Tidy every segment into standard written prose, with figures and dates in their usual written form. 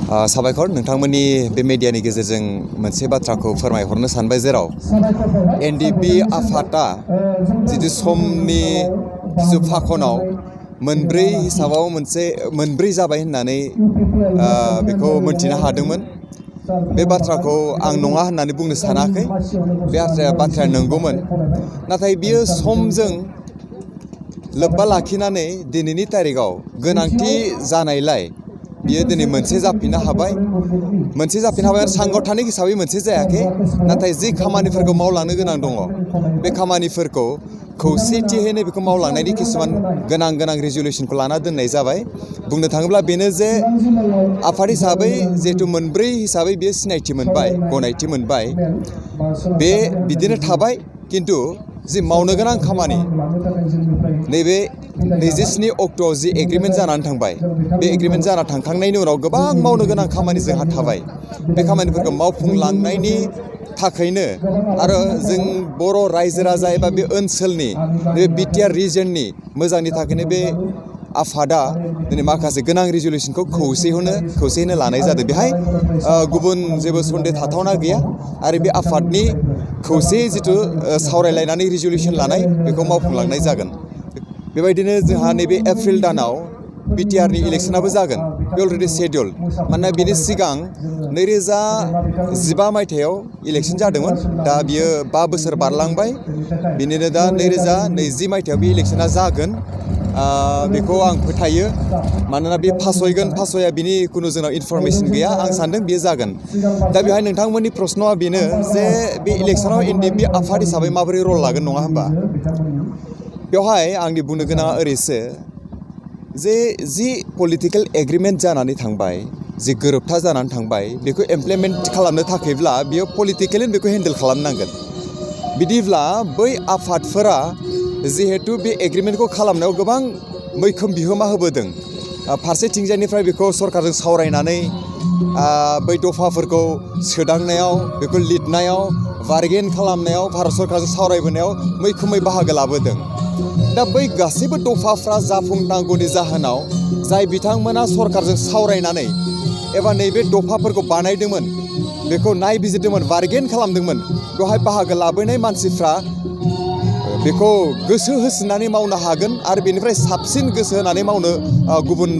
साबायखर नोंथांमोननि बे मिडियानि गेजेरजों मोनसे बाथ्राखौ फोरमायहरनो सानबाय जेराव एनडिपि आफादा जितु समनि जितु फाखनाव मोनब्रै हिसाबाव मोनब्रै जाबाय होननानै बेखौ मोनथिनो हादोंमोन। बे बाथ्राखौ आं नङा होननानै बुंनो सानाखै। बे बाथ्राया नंगौमोन, नाथाय बियो समजों लोब्बा लाखिनानै दिनैनि तारिखाव गोनांथि जानायलाय बियो दिनै मोनसे जाफिननो हाबाय। सांगठनिक हिसाबै मोनसे जायाखै, नाथाय जि खामानिफोरखौ मावलांनो गोनां दङ बे खामानिफोरखौ खौसेथियैनो बेखौ मावलांनायनि किसुमान गोनां रेजुलेसनखौ लाना दोननाय जाबाय। बुंनो थाङोब्ला बेनो जे आफाद हिसाबै जिहेतु मोनब्रै हिसाबै बियो सिनायथि मोनबाय, गनायथि मोनबाय, बे बिदिनो थाबाय। किन्तु जि मावनो गोनां खामानि नैबे 27 अक्ट'आव जि एग्रिमेन्ट जानानै थांबाय, बे एग्रिमेन्ट जाना थांखांनायनि उनाव गोबां मावनो गोनां खामानि जोंहा थाबाय। बे खामानिफोरखौ मावफुंलांनायनि थाखायनो आरो जों बर' रायजो राजा एबा बे ओनसोलनि बे बिटिआर रिजननि मोजांनि थाखायनो बे आफादा दिनै माखासे गोनां रेजुलेसनखौ खौसेयैनो लानाय जादों। बेहाय गुबुन जेबो सन्देह थाथावना गैया आरो बे आफादनि खौसेयै जिथु सावरायलायनानै रेजुलेसन लानाय बेखौ मावफुंलांनाय जागोन। बेबायदिनो जोंहा नैबे एप्रिल दानाव बिटिआरनि इलेक्सनाबो जागोन। बे अलरेडि शेड्युल। मानोना बिनि सिगां 2015 मायथाइयाव इलेक्सन जादोंमोन। दा बियो 5 बोसोर बारलांबाय। बिनिनो दा 2020 मायथाइयाव बे इलेक्सना जागोन, बेखौ आं फोथायो। मानोना बे फासया बिनि खुनु जोंनाव इनफरमेसन गैया। आं सानदों बेयो जागोन। दा बेवहाय नोंथांमोननि प्रश्नआ बेनो जे बे इलेक्सनाव एनडिपि आफाद हिसाबै माबोरै रल लागोन, नङा होमबा? बेवहाय आंनि बुंनो गोनाङा ओरैसो जे जि पलिटिकेल एग्रिमेन्ट जानानै थांबाय, जि गोरोबथा जानानै थांबाय, बेखौ इमप्लिमेन्ट खालामनो थाखायब्ला बियो पलिटिकेलि बेखौ हेन्डेल खालामनांगोन। बिदिब्ला बै आफादफोरा जिहेतु बे एग्रिमेन्टखौ खालामनायाव गोबां मैखोम बिहोमा होबोदों। फारसेथिंजायनिफ्राय बेखौ सरकारजों सावरायनानै बै दफाफोरखौ सोदांनायाव, बेखौ लिरनायाव, बारगेन खालामनायाव, भारत सरकारजों सावरायबोनायाव मैखोमै बाहागो लाबोदों। दा बै गासैबो दफाफ्रा जाफुंनांगौनि जाहोनाव जाय बिथांमोना सरकारजों सावरायनानै एबा नैबे दफाफोरखौ बानायदोंमोन, बेखौ नायबिजिरदोंमोन, बारगेन खालामदोंमोन, बेवहाय बाहागो लाबोनाय मानसिफ्रा बेखौ गोसो होसिननानै मावनो हागोन आरो बेनिफ्राय साबसिन गोसो होनानै मावनो गुबुन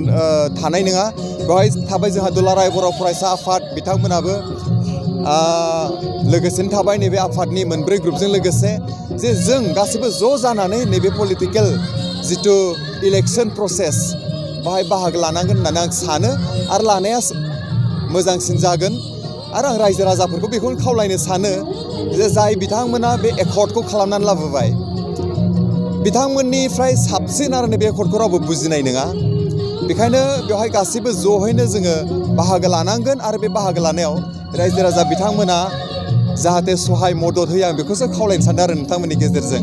थानाय नङा। बेवहाय थाबाय जोंहा दुलाराय बर' फरायसा आफाद, बिथांमोनाबो लोगोसेनो थाबाय नैबे आफादनि मोनब्रै ग्रुपजों लोगोसे जे जों गासैबो ज' जानानै नैबे पलिटिकेल जिथु इलेक्सन प्रसेस बाहाय बाहागो लानांगोन होननानै आं सानो आरो लानाया मोजांसिन जागोन। आरो आं रायजो राजाफोरखौ बेखौनो खावलायनो सानो जे जाय बिथांमोना बे एकर्डखौ खालामनानै लाबोबाय, बिथांमोननिफ्राय साबसिन आरो नैबे एकर्डखौ रावबो बुजिनाय नङा। बेखायनो बेवहाय गासैबो ज'हैनो जोङो बाहागो लानांगोन आरो बे बाहागो लानायाव रायजो राजा बिथांमोना जाहाथे सहाय मदद होयो, आं बेखौसो खावलायनो सानदों आरो नोंथांमोननि गेजेरजों।